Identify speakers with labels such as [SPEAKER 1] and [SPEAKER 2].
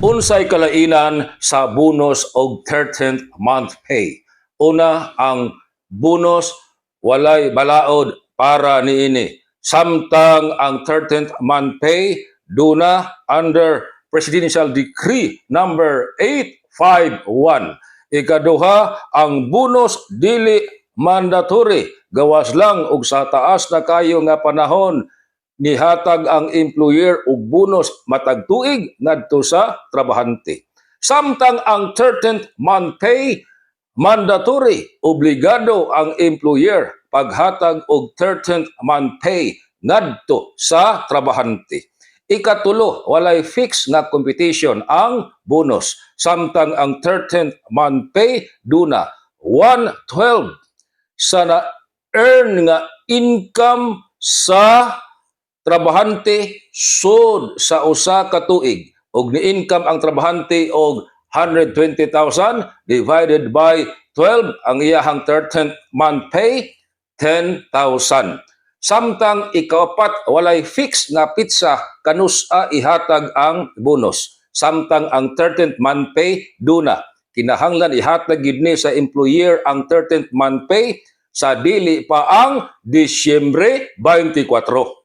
[SPEAKER 1] Unsay kalainan sa bonus og 13th month pay? Una, ang bonus walay balaod para niini. Samtang ang 13th month pay duna under Presidential Decree number 851. Ikaduha, ang bonus dili mandatory, gawas lang og sa taas na kayo nga panahon nihatag ang employer og bonus matag tuig ngadto sa trabahante. Samtang ang 13th month pay mandatory, obligado ang employer paghatag og 13th month pay ngadto sa trabahante. Ikatulo, walay fix nga computation ang bonus. Samtang ang 13th month pay duna 112 sa na earn nga income sa trabahante sud sa usa ka tuig. Og ni-income ang trabahante og 120,000, divided by 12, ang iyahang 13th month pay 10,000. Samtang ikaapat, walay fix nga petsa kanus-a ihatag ang bonus. Samtang ang 13th month pay duna, kinahanglan ihatag gid ni sa employer ang 13th month pay sa dili pa ang Disyembre 24.